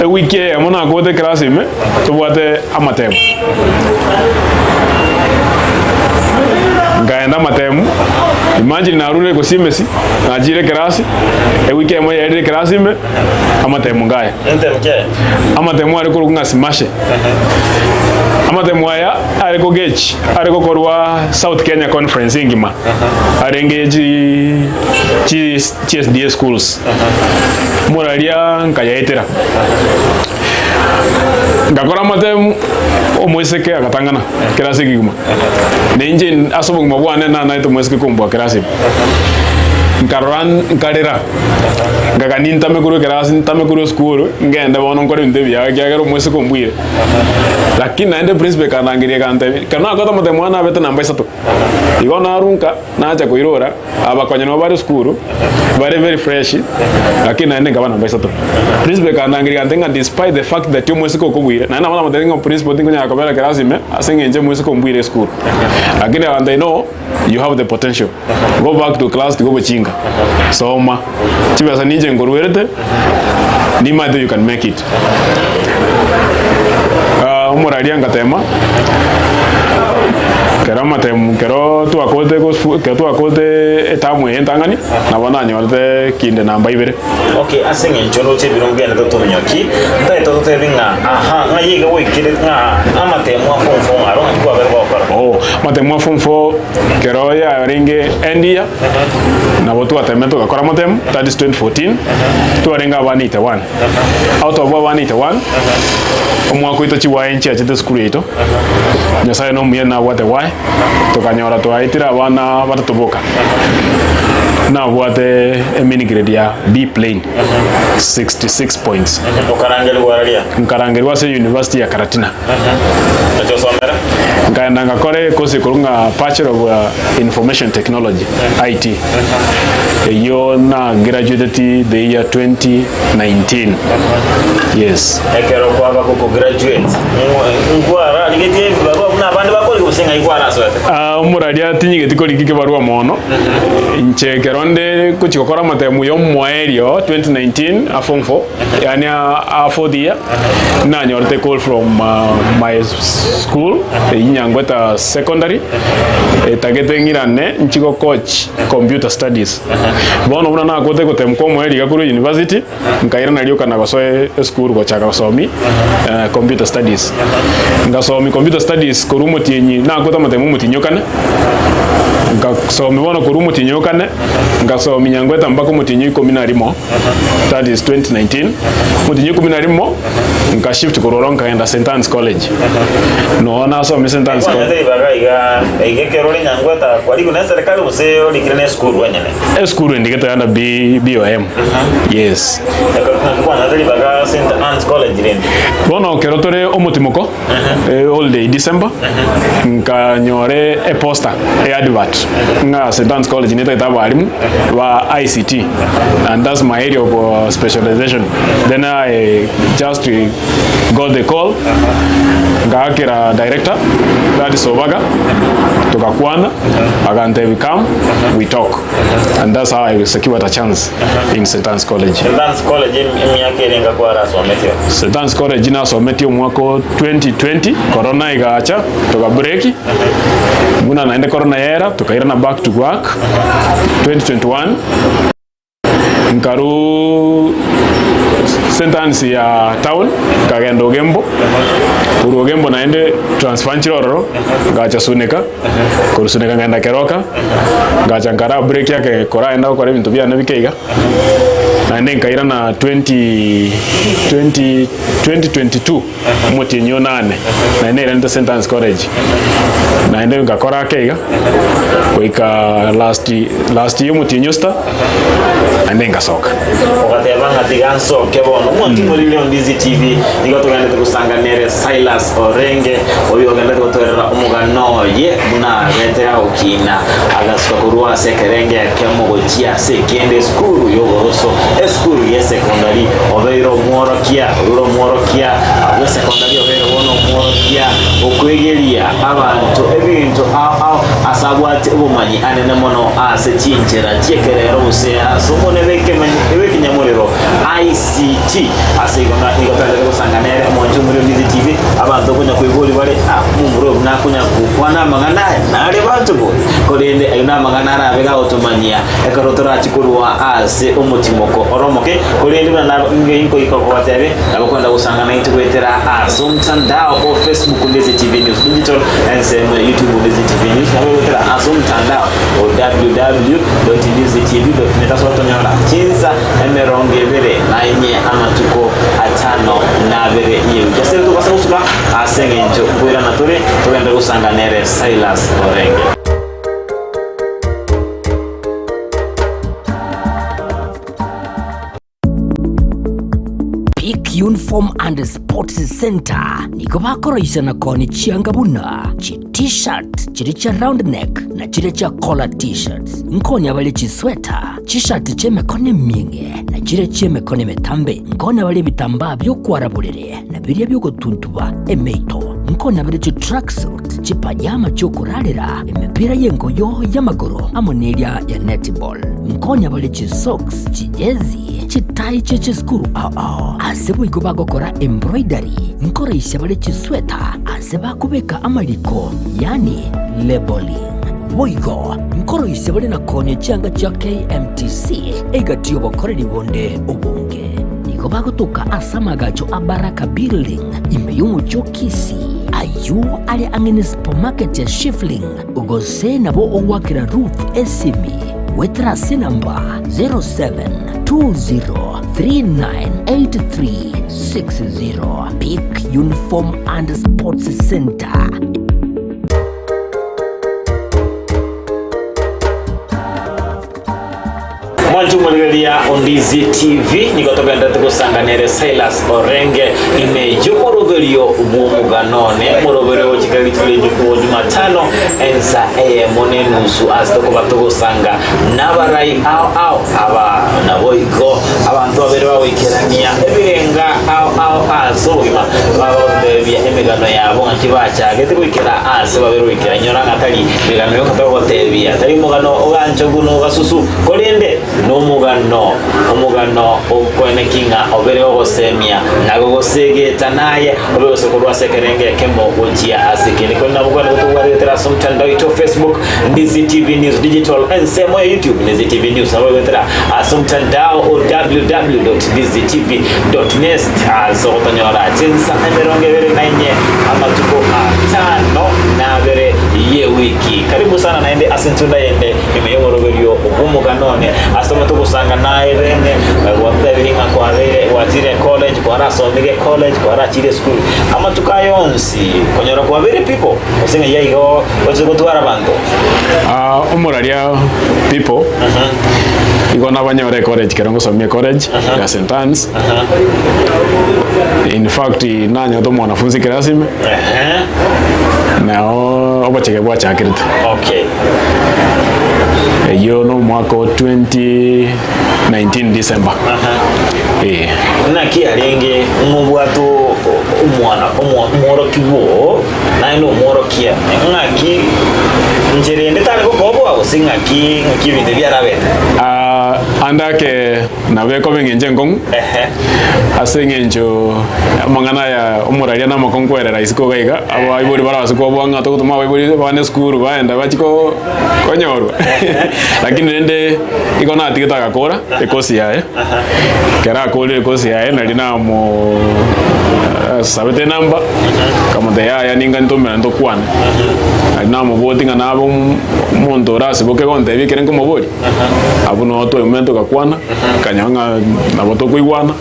ewiki eyemo nakote ekerasi ime, tobwate amatemu. Nkaenda amatemu, imagine narure gosia emesi, nachire ekerasi, ewiki eyemo yaerire ekerasi ime, amatemu ngaya. Amatemu are korokwa ng'a simashe. Amatemu aya are kogechi, are gokorwa South Kenya Conference engima. Arenge chi chi chi SDA schools. Moraria nkayaetera. Ngakora amatemu, omoiseke agatang'ana kerasi ekegima. Na inche ase obogima bwane nanaete omoiseke kombua kerasi ime. Nkarora nkarera, nkagania ntame korwa ekerasi, ntame korwa esukuru, ngende bono nkore ebinto ebiya ekiagera omoiseke ombuire. Lakini naende principal ekandangeria egantebia, ekero nakorete amatemu aya nabete namba isato. Igo narunka, nacha koirora, abakonyi nabo bare sukuru, bare very fresh, lakini naende nkaba namba isato. Principal ekandangeria egantebia ng'a despite the fact that omoiseke okobuire, naende nabo namotebirie ng'a principal tinkonyara kobera kerasi ime ase eng'encho omoiseke ombuire esukuru. Lakini agantebia no, you have the potential, go back to class tiga obochinga, soma, chibesa ninche nkoruerete, nimanyete you can make it. Ah, omoraria ngatema, kero amatemu kero twakorete gofu ekero twakorete etamu eye entang'ani, nabo nanyorete kinde namba ibere. Okay, ase eng'encho oroche ebirongo biane totominyoki, ntagete tototebi ng'a aha, ng'ai iga gwaikire ng'a amatemu a form four aro ng'aki kwabere gokora? Oh, amatemu a form four kero yarenge end year, nabo twatemete togakora amatemu, that is 2014, twarenge abana 81. Out of abana 81, omwaka oito chiwaye nchiachete esukuru yaito, Nyasaye nomuya nabwate waye, tokanyora twaetire abana batato boka. Nabwate emini grade ya B plain, 66 points. Okarangerigwa araria? Nkarangerigwa ase university ya Karatina. Naki osomera? Nkaenda ngakora ekosi ekorwa ng'a Bachelor of Information Technology, IT. Eyio na graduateti the year 2019. Yes. Ekero kwaba gokograduate, nkwararigetie ebibarua buna abande bakorigia gose ng'ai kwarasoete? Ah, omoraria tinyigeti korigia kebarua mono. Inche ekero nde gochia gokora amatemu ya omoerio 2019 a form 4, yaani a fourth year, nanyorete call from my school eyio Nyangweta secondary etagete ng'irane nchi go coach computer studies. Bono buna nakote gotemu kwa omoerio iga korwa university, nkairana rioka na gosoa esukuru gochaka gosomi computer studies. Ngasomi computer studies korwa omotienyi nakote amatemo omotienyi o kane, ngasomi bono korwa omotienyi o kane, ngasomi Nyangweta mpaka omotienyi o ikomi na rimo. That is 2019 omotienyi ikomi na rimo nka shift korwa oro nkagenda St Anne's College noo nasomire St Anne's College. Kwanyete ribaga iga iga ekero ore Nyangweta kwarigwe na eserekari gose orikire na esukuru enyene? Esukuru endigete yanda B, BOM yes. Ekero naki kwanyete ribaga St Anne's College rende? Bono ekero tore omotimoko holiday December nkanyora eposter eadvert ng'a St Anne's College netagete abalimu ba ICT and that's my area of uh, specialization then I just got the call ngaakera director that is Obaga tokakwana agantebi come we talk and that's how I secured a chance in St Anne's College. St Anne's College emiaka erenga kwarasometie? St Anne's College nasometie omwaka o 2020 corona egacha toka break buna naende corona yaera tokairana back to work 2021 nkaruu. St Anne's ya town, nkagenda Ogembo, korwa Ogembo naende transfer nchire ororo, ngacha Suneka, korwa Suneka nkagenda Keroka, ngacha nkara break ake koragenda gokora ebinto biane bike iga, naende nkairana 20 20 2022 omotienyi o nane, naende nairanete St Anne's College, naende ngakora ake iga, goika last last year omotienyi o sita, naende ngasoka. Ogateba ng'a tiga nsoke bono. Omwanchi morire o Ndizi TV, nigo togenderete gosanga nere Silas Orenge, oyo ogenderete gotoerera omogano oye buna abete agokina agasuka korwa ase ekerenge ekemo gochia ase ekende esukuru y'oboroso, esukuru y'esekondari, obeire omworokia, orure omworokia bw'esekondari obeire bono omworokia okwegeria abanto ebinto ao ao ase abwate obomanyi anene mono ase chinchera chi'ekerero gose ase omone bw'ekenyamorero, ICT. Ase igo nigo togende gosanga nere omonche omorero Ndizi TV, abanto okonya koiboria bare, Ah, omomura oyo buna akonya gokwana amang'ana aya, nare banto bori? Korende ayio namang'ana arabe gagotomanyia ekero torachi korwa ase omotimoko ore omoke, korende buna nab nkoika kobatebia, nabo kwenda gosanga naintwe goetera ase omtandao o Facebook Ndizi TV News Digital, ensemo ya YouTube Ndizi TV News, nabo goetera ase omtandao o www.ndizitv.net ase otonyora chinsa emerongo ebere na inye amatuko atano na abere y'ewiki. Ase tobasa gosuka ase eng'encho nkoirana tore togende gosanga nere Silas Orenge. Peak Uniform and Sports Centre nigo bakoroisia na koonia chianga buna chi T-shirt chiria chia round neck na chiria chia collar T-shirts. Nkoonia bare chisweta, chishati chi'emekono emieng'e na chiria chi'emekono emetambe. Nkoonia bare ebitambaa bi'okwara borere na biria bi'ogotuntuba emeito. Nkoonia bare chitracksuit, chipajama chi'okorarera, emepira y'engoyo y'amagoro amo neria ya netball. Nkonya bare chisocks, chijezi, chitai chie chisukuru ao ao. Ase boigo bagokora embroidery, nkoroisia bare chisweta ase bakobeka amariko, yaani labelling. Boigo nkoroisia bare na koonia chianga chia KMTC egati y'obokoreri bonde obonge. Nigo bagotoka ase amagacho a Baraka Building ime y'omochie o Kisii, ayio are ang'e ne supermarket ya Shifling. Gose nabo ogoakera Ruth esimi goetera ase enamba 0720398360. Peak Uniform and Sports Centre. Mwanche omorigereria o Ndizi TV, nigo togenderete gosanga nere Silas Orenge ime y'omoroberio bw'omogano one, omoroberio ogochika rituko ria Ju- Jumatano ensa eyemo na enusu ase tokoba togosanga nabarai ao ao aba naboigo abanto babere bagoikerania ebirenga ao ao ase obogima bagotebia emegano yabo ng'aki bachagete goikera ase babere goikera nyora ng'a tari Emegano yoka togotebia, tari omogano oganchogu na ogasusu, korende nomogano, omogano okoeneki ng'a obere ogosemia, na gogosegeta naye obe gose korwa ase ekerengo ekemo gochia ase ekende. Korende nabo kwane gotobwate goetera ase omotandao oito o Facebook, Ndizi TV News Digital, ensemo ya YouTube, Ndizi TV News, nabo goetera ase omotandao o www.ndizitv.net ase ogotonyora chinsa emerongo ebere na inye amatuko atano na abere y'ewiki. Karibu sana naende ase entunda yende ime y'omoroberio bw'omogano one ase tome togosanga naye bene gwatebire ng'a kwabeire gwachire college kwarasomire college kwarachire esukuru amatuko aya onsi konyora kwabeire people gose ng'a igo oche gotwara abanto. Ah, omoraria people igo nabanyore college kero ngosomia college ya St Anne's In fact nanyete omwanafunzi class ime Ehe. nao obochege bwachakerete Okay. eyio na omwaka o 2019 December eh. Naki arenge ng'obwate o- o- omwana omo- omworokigwa oo, naye nomworokia, ng'aki nchera ende tare gokoboa gose ng'aki ng'aki ebinto ebi arabete? Ah, Ande ake nabo ekoba eng'encho enkong'u, ase eng'encho amang'ana aya omoraria na amakong'u kwerera isiko iga iga, abaibori barabase kobua ng'a togotoma abaibori abana esukuru baenda bachie ko konyorwa lakini rende igo natigete agakora ekosi yaye, ekero akorire ekosi yaye nari namo sabete enamba, nkamotebia yaya ninga ntomera ntokwane, nari namobotie ng'a nabe omonto orasiboke gontebia ekere nkomoboria. Abwo noo twaumire togakwana, tokanyora ng'a nabo tokoigwana,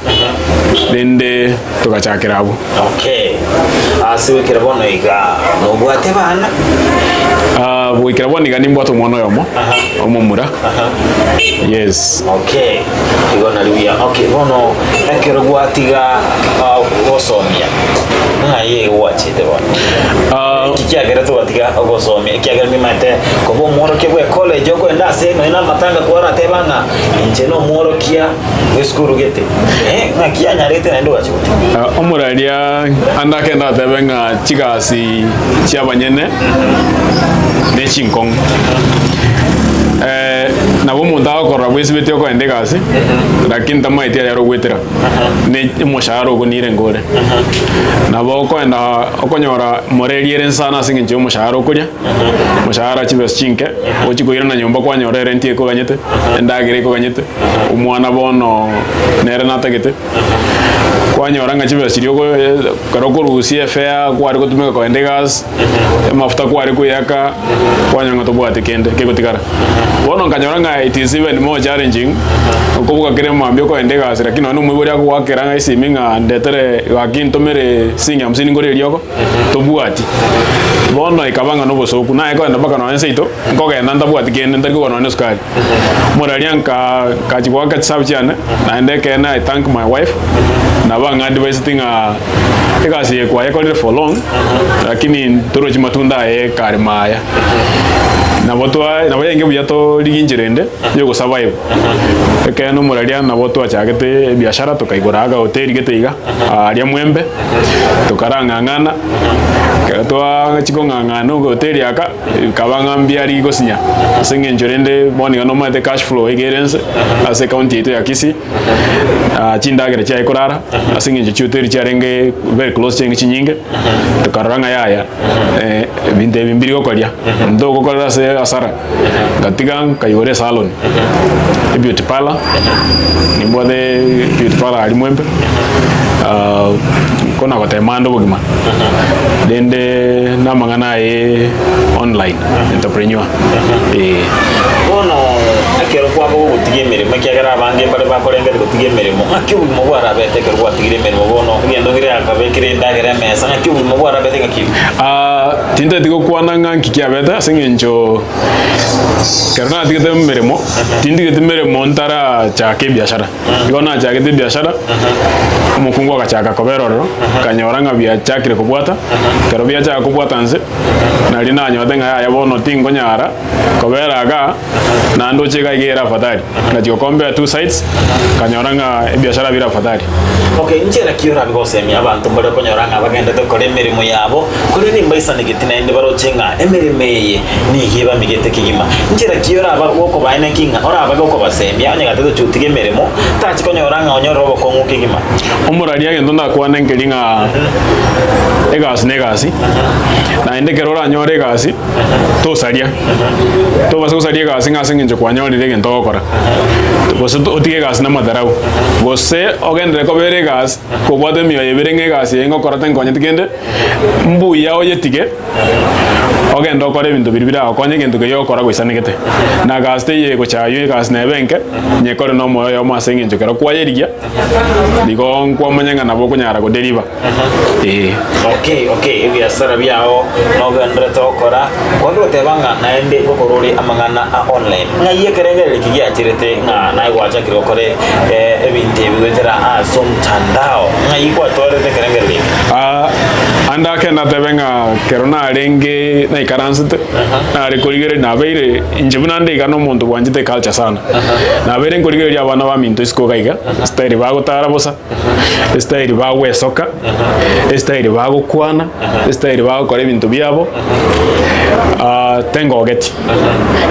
rende togachakera abwo. Okay. Ase goikera bono iga nobwate abana? Ah, goikera bono iga nimbwate omwana oyomo, omomura, yes. Okay. Igo nari buya. Okay, bono ekero gwatiga ah, gosomia, ng'ai iga gwachete bono? Ah, Eki kiagera twatiga gosomia, ekiagera nimaete koba omworokia bwe college okoenda ase nonya na amatanga kwarateba ng'a inche na omworokia bw'esukuru gete. Eh, ng'aki yanyarete naende ogacha gotiga. Ah, omoraria ande akenda atebe ng'a chigasi chi'abanyene ne chinkong'u. Eh, nabo omonto agokorora bwesibeti okoenda egasi, lakini tamaeti ayare ogwetera, ne omoshahara ogo nire ore. Nabo okoenda okonyora moreri ere nsana ase eng'encho y'omoshahara okoria, omoshahara chibesa chinke, ogochia koirana nyomba kwanyora erenti ekoganyete, endagera ekoganyete, omwana bono nere natagete, kwanyora ng'a chibesa chiria oko ekero okorusia efare kware gotumeka kogenda egasi, amafuta kware koyaka, kwanyora ng'a tobwati kende kegotigara. Bono nkanyora ng'a it is even more challenging, okoboka kera mambia okogenda egasi lakini nonye na omoibori agogoakera ng'a esimi ng'a ndetere gaki ntomere siringi hamsini ngore eriogo, tobwati. Bono ekaba ng'a nobosoku, naye kogenda mpaka nonye seito, nkogenda ntabwati kende ntari kogora nonye esukari. Omoraria nka nkachia goaka chisabu chiane, naende ekeene I thank my wife, nabo ang'advisetie ng'a egasi eye kwayekorire for long, lakini ntorochi matunda aye kare maya. Nabo twa nabo yarenge buya torigie enchera ende ya ogosurvive. Ekeene omoraria nabo twachagete ebiashara tokaigora agahoteli gete iga, aria Mwembe, tokarang'ang'ana, ekero twachia kong'ang'ana ogahoteli aka, Bikaba ng'a mbiarigie gosinya, ase engencho rende bono iga nomanyete cash flow iga ere nse ase ecounty yaito ya Kisii, ah, chindagera chiaye korara ase engencho chihoteli chiarenge very close chiarenge chinyinge, tokarora ng'a yaya eh, ebinto ebi mbiri gokoria, ntogokorera ase hasara, ngatiga nkaigora esalon, ebeauty parlour, nimbwate beauty parlour aria Mwembe, ah, kona gotema ande obogima. Rende namang'ana aye online entrepreneur eh. Bono ekero kwaba gogotiga emeremo, ekiagera abange mbare bakorengereria gotiga emeremo, ng'aki obogima bwarabete ekero gwatigire emeremo bono egento nkere akabekire endagera emesa, ng'aki obogima bwarabete ng'aki? Ah, tintageti gokwana ng'a nki kiabete ase eng'encho ekero natigete emeremo, tintigeti meremo ntarachaka ebiashara. Igo nachagete ebiashara, omokungu agachaka kobera ororo, akanyora ng'a biachakire kobwata, ekero biachaka kobwata nse, nario nanyorete ng'a yaya bono tinkonyara kobera igaa, naende oche iga iga ere afadhali. Ngachia gocompare two sides, nkanyora ng'a ebiashara bire afadhali. Okay, inche naki orabe gosemia abanto mbare okonyora ng'a bagendete gokora emeremo yabo, korende mbaisanegeti naende baroche ng'a emeremo eye nigo ebamigete kegima. Nchera ki oraba gokobaeneki ng'a orabe gokobasemia onye gatete ochotige emeremo, tachi konyora ng'a onyorire obokong'u kegima? Omoraria egento ndakwane nkeri ng'a egasi negasi, naende ekero oranyore egasi, tosaria. Tobasa gosaria egasi ng'a ase eng'encho kwanyorire egento ogokora, gose otige egasi namatarau, gose ogenderere kobera egasi kobwate emioyo ebere ng'a egasi eye ngokora tenkonyeti kende, mbuya oyetige. Ogende okore ebinto biria biragokonye egento keria ogokora goisanegete. Na gasi teiyo egocha ayio egasi nebe enke, nyekore nomoyo oyomo ase eng'encho ekero kwayerigia, nigo nkwamanya ng'a nabo okonyara godeliver. Ee. Okay, okay, ebiasara biao nogenderete gokora, kwabire goteba ng'a naende ngokora ore amang'ana a online. Ng'ai ekerengererio eki giacherete ng'a naye gwachakire gokora eh, ebinto ebi goetera ase omtandao? Ng'ai gwatwarete ekerengererio eke? Ah, Ande ake natebe ng'a kero narenge naikaransete, nare korigereria nabeire inche buna nde iga nomonto bwanchete eculture sana. Nabeire nkorigereria abana baminto isiko iga iga, estyle bagotara bosa, estyle bagwesoka, estyle bagokwana, estyle bagokora ebinto biabo, tengogeti.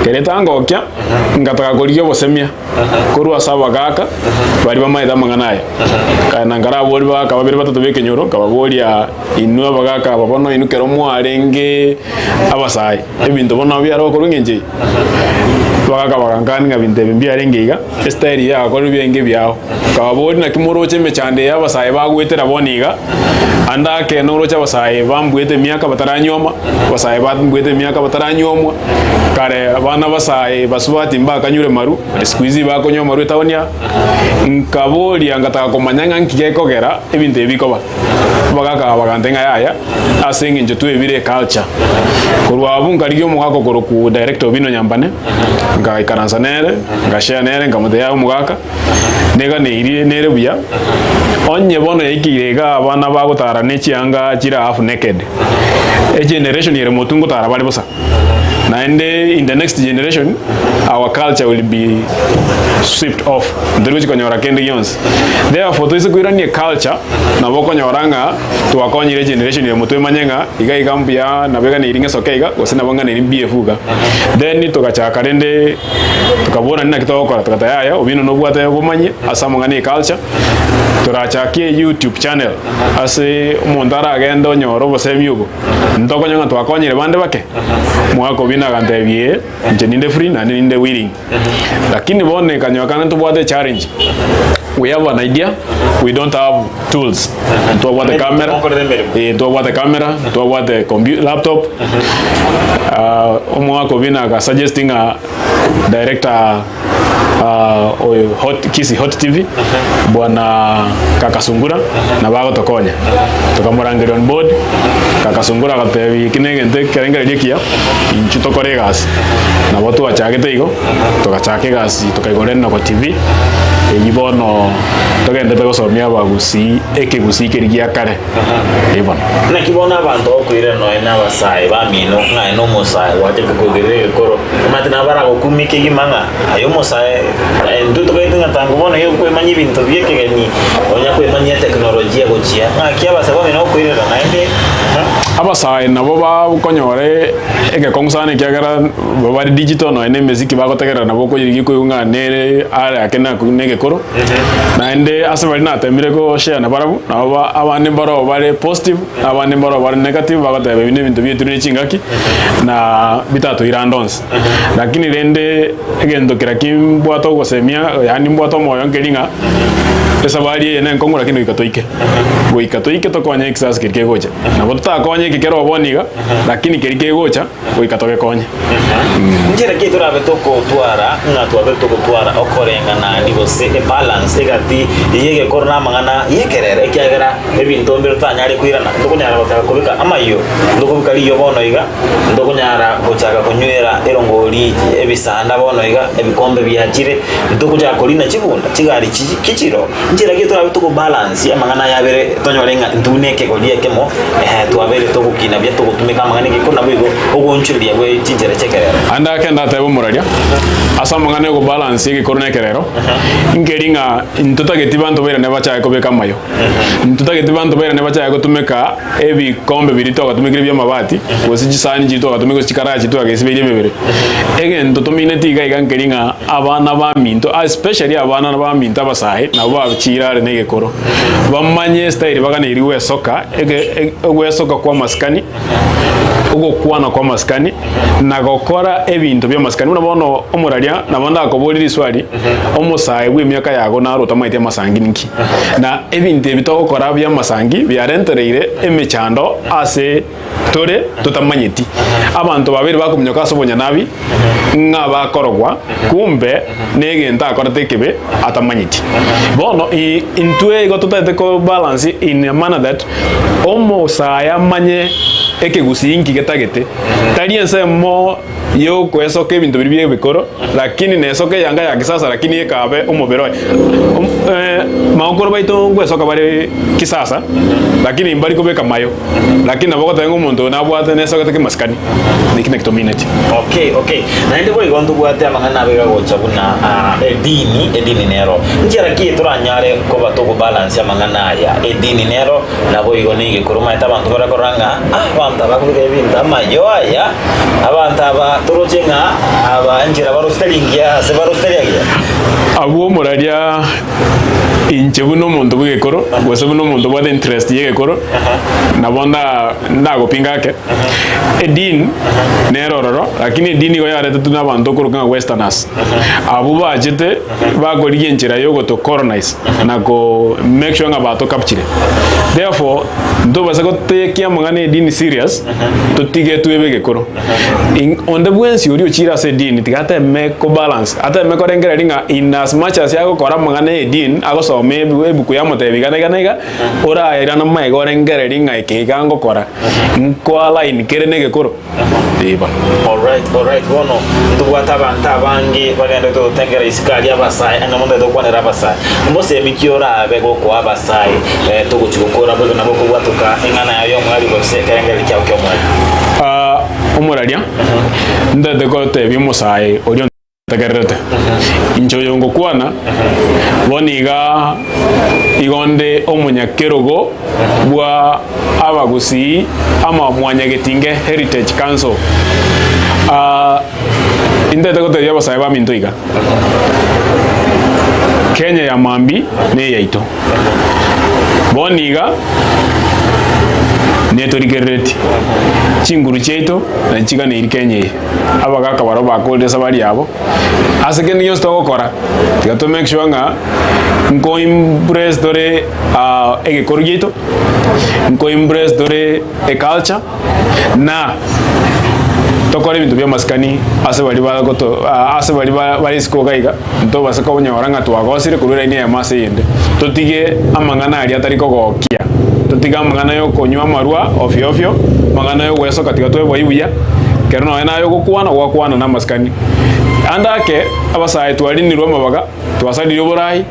Kere tangokia, ngataka korigia obosemia. korwa ase abagaaka baria bamaete amang'ana aya. Na nkaraboria bagaaka babere batato b'ekenyoro, nkababoria, Inwe abagaaka aba bono inwe kero mwarenge abasae, ebinto bono biare gokorwa engencho eye? Abagaaka bagankania ng'a ebinto ebi mbiarenge iga, esitayeri eye yagakorire biarenge ebiao. Nkababoria, Naki moroche emechando eye abasae bagoetera bono iga? Ande ake noroche abasae bambuete emiaka bataranyuoma, abasae bambuete emiaka bataranyuomwa. Kare abana abasae basubati mbakanyure maru, siku hizi bakonywa amaru etaoni aa. Nkaboria ngataka komanya ng'a nki gekogera ebinto ebi bikoba. Bagaka bagantebia ng'a yaya, ase eng'encho twebire eculture. Korwa abwo nkarigia omogaka okorokwa director Obino Nyambane, nkaikaransa nere, ngashare nere nkamotebia yaya omogaka, neganeirie nere buya, onye bono yaikeire iga abana bagotara ne chianga chire half naked, egeneration ere motwe ngotara bare bosa. Naende in the next generation our culture will be swept off, ntori gochi konyora kende gionsi. Therefore toise koirania eculture nabo okonyora ng'a twakonyire egeneration ere motwe emanye ng'a iga iga mbuya nabo eganeiri ng'esoke iga gose nabo ng'aneiri mbiyefu iga. Then togachaka rende tokaborania naki togokora togateba yaya Obino nobwate obomanyi ase amang'ana ya eculture torachakie YouTube channel ase omonto aragende onyore obosemi obo. Ntokonyora ng'a twakonyire bande bake? Omogaka Obino agantebia ee, inche ninde free naende ninde willing. Lakini bono ekanyora kande ntobwate echallenge, we have an idea, we don't have tools. Ntwabwate camera, Mokorere emeremo. eh, ntwabwate camera, ntwabwate compu- laptop. Ah, omogaka Obino agasuggest ng'a director oyo Hot, Kisii Hot TV, Bwana Kaka Sungura, nabo agotokonya. Tokamorangeria on board, Kaka Sungura agatotebia eki negento ekerengererio ekiya, inchuo tokore egasi. Nabo twachagete igo, togachaka egasi tokaigora Enogo TV, eyio bono togenderete gosomia abagusii ekegusii keria gia kare. Ee bono. Naki bono abanto bakoirana nonya nabasae bamino, ng'a aye nomosae gwachete koigerera egekoro, omanyete nabo baragokumie kegima ng'a aye omosae, intwe tokaete ng'a tango bono iga okwemanya ebinto bi'ekegeni, onya kwemanyia eteknolojia gochia, ng'aki abasae bamino bakoirera naende Abasae nabo bakonyora egekong'u sana ekiagera bare digital nonya na emesiki bagotegerera nabo okoyerigia koigwa ng'a nere are ake na egekoro. Naende ase baria natemire goshare nabarabwo, nabo ba abande mbaroo bare positive, na abande mbaroo bare negative, bagoteba ebi nebinto biaetirwe ne chingaki, na bitatoira ande onsi. Lakini rende egento kera ki mbwate ogosemia, yaani mbwate omoyo nkeri ng'a, esabari eye nenkong'u lakini goika toike. Goika toike tokonye ekisasi keria kegocha. Nabo totakonye eke kere bono iga, lakini keria kegocha, goika togekonye. Nchera ki torabe togotwara ng'a twabeire togotwara okoreng'anani gose ebalance egati y'egekoro na amang'ana y'ekerero ekiagera ebinto mbire totanyare koirana ntokonyara gochaka kobeka amayio ntokobeka riyo bono iga ntokonyara gochaka konywera erongori ebisanda bono iga ebikombe biachire ntogochaka korina chibunda chigari chi kichiro nchera ki torabe togobalance amang'ana aya abere tonyore ng'a intwe buna ekegori ekemo Eeh, twabeire togokina buya togotumeka amang'ana egekoro naboigo ogoonchoreria gwe chinchera chi'ekerero. Ande ake ndatebe omoraria, ase amang'ana y'ogobalansia egekoro na ekerero, nkeri ng'a ntotageti banto bairane bachake kobeka amayo, ntotageti banto bairane bachake gotumeka ebikombe biria twagatumekire bi'amabati, gose chisani chiria twagatumekire gose chikaraya chiria twagesibeire emebere. Egento tomineti iga iga nkeri ng'a abana baminto, especially abana baminto abasae, nabo bachiire are negekoro. Bamanye estyle baganeiri gwesoka, ege ogwesoka kw'amasikani, ogokwana kw'amasikani, na gokora ebinto bi'amasikani. Buna bono omoraria nabo ndakoborie riswali, omosae bw'emiaka yago naro otamaeti amasangi ninki? Na ebinto ebi togokora bi'amasangi biarentereire emechando ase tore totamanyeti. Abanto babere bakominyoka ase obonyanabi ng'a bakorogwa, kumbe negento akorete ekebe atamanyeti. Bono intwe igo totagete ko balance in a manner that omosae amanye ekegusii inki getagete, tari ensemo. Y'okoesoka ebinto biria bi'ebikoro, lakini nesoka eyanga ya kisasa, lakini ekabe omobere oye. Magokoro baito ngwesoka bare kisasa, lakini mbari kobeka mayo, lakini nabo ogoteba ng'a omonto oyo nabwate nesogete kemasikani, neki naki tomineti. Okay, okay. Naende boigo ntobwate amang'ana abe gagocha buna ah, edini, edini nero. Nchera ki toranyare koba togobalance amang'ana aya? Edini nero, naboigo negekoro. Omanyete abanto bare korora ng'a ah, abanto aba bakobeka ebinto amayo aya, Abanto aba toroche ng'a aba enchera barosete tari engiya, ase barosete tari agiya. Abwo omoraria inche buna omonto bw'egekoro, gose buna omonto obwate interest y'egekoro, nabo nda ndagopinga ake. Edini nere ororo, lakini edini igo yaretetwe na abanto okoroka ng'a westerners. Abwo bachete bakorigia enchera ya ogoto colonize na ko make sure ng'a bato capture. Therefore, ntobasa gotekia amang'ana edini serious, totige twebe egekoro. In- Onde bwensi oria ochire ase edini tiga ateme ko balance, ateme korengereria ng'a in as much as agokora amang'ana ya edini, agosoma ebu ebuku yamotebia iga na iga na iga, orairane magega orengererie ng'a eke iga ngokora, nko align kere na egekoro. Ee bono. Alright, alright, bono ntobwate abanto abange bagenderete gotengera isiko aria abasae, ang'e mono tari tokwanera abasae. Mbosemi ki orabe gokoa abasae eh, togochi gokora boigo nabo okobwatoka eng'ana yao y'omwari gose ekerengererio kiao ki'omwari? Ah, omoraria, ntete gotebia omosae oria Ntegererete. Inche oyo ngokwana, bono iga igo nde omonyakerogo bwa abagusii ama Mwanyagetinge Heritage Council. Ah, intete gotebia abasae baminto iga, Kenya ya mambi neyaito. Bono iga netorigereretie chinguru chiaito na chiganeiri Kenya eye. Abagaka barabwo bakorire esabari yabo, ase kende gionsi togokora, tiga to make sure ng'a nko embrace tore egekoro giaito, nko embrace tore eculture, na tokore ebinto bia amasikani ase baria bagoto ase baria bare isiko iga iga, ntobase konyora ng'a twagosire korwa eraini eyemo ase eyende. Totige amang'ana aria atari kogokia, totige amang'ana ya okonywa amarwa ofio ofio, amang'ana ya ogwesoka tiga tweboyie buya, ekero nonye naye ogokwana, gwakwana na amasikani. Ande ake, abasae twarinirwe amabaga, twasaririe oborai,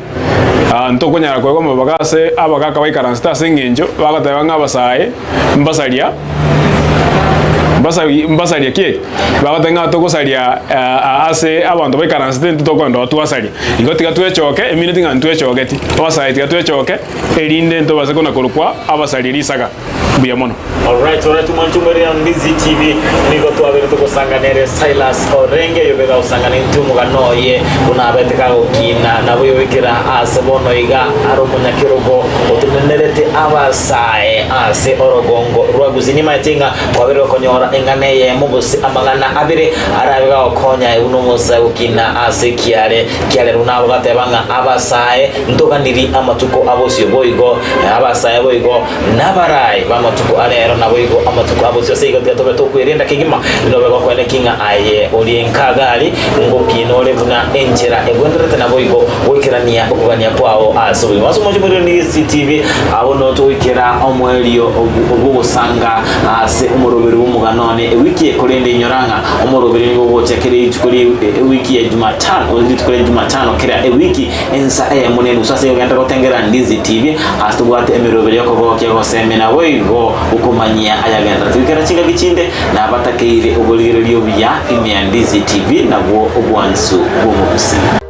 ntokonyara koegwa amabaga ase abagaka baikaransete ase eng'encho bagoteba ng'a abasae mbasaria mbasari mbasaria ki eke? Bagoteba ng'a togosaria ase abanto baikaransete intwe tokogenda oo twasaria. Igo tiga twechoke, emineti ng'a ntwechogeti, abasae tiga twechoke, erinde ntobase kona korokwa abasaria risaga. Mbuya mono. Alright, alright, mwanche omorero Ndizi TV nigo twabere togosanga nere Silas Orenge oyobere agosanga nintwe omogano oye buna abete kagokina nabo yobekera ase bono iga are omonyakerogo otenenerete abasae ase orogongo rwa Gusii. Nimaete ng'a kwabere gokonyora eng'ana eyemo gose amang'ana abere arabe gagokonya aye buna omosae gokina ase ekiare kiarero buna agogateba ng'a abasae ntoganiri amatuko abosio boigo abasae boigo Nabaraai b'amatuko a reero, naboigo amatuko a bosio. Ase igo tiga tobe tokwerenda kegima, nobe gokoeneki ng'a aye orie nkagari, ngokiina ore buna enchera egwenerete, naboigo goikerania okogania kwao ase obogima. Ase omochie moria ni CCTV, abwo noo togoikera omoerio bw'ogosanga ase omoroberi bw'omogano one ewiki eye, korende inyora ng'a omoroberi nigo ogocha kera rituko rie ewiki ya Jumatano, rituko ria Jumatano kera ewiki. Ensa eyemo nenusu ase ogenda gotengera Ndizi TV, ase tobwate emeroberi y'okogokia gosemia naboigo gokomanyia ayagenderete. Goikera chingaki chinde nabatakeire oborigereria obuya ime ya Ndizi TV nabwo obwansu bw'omogusii.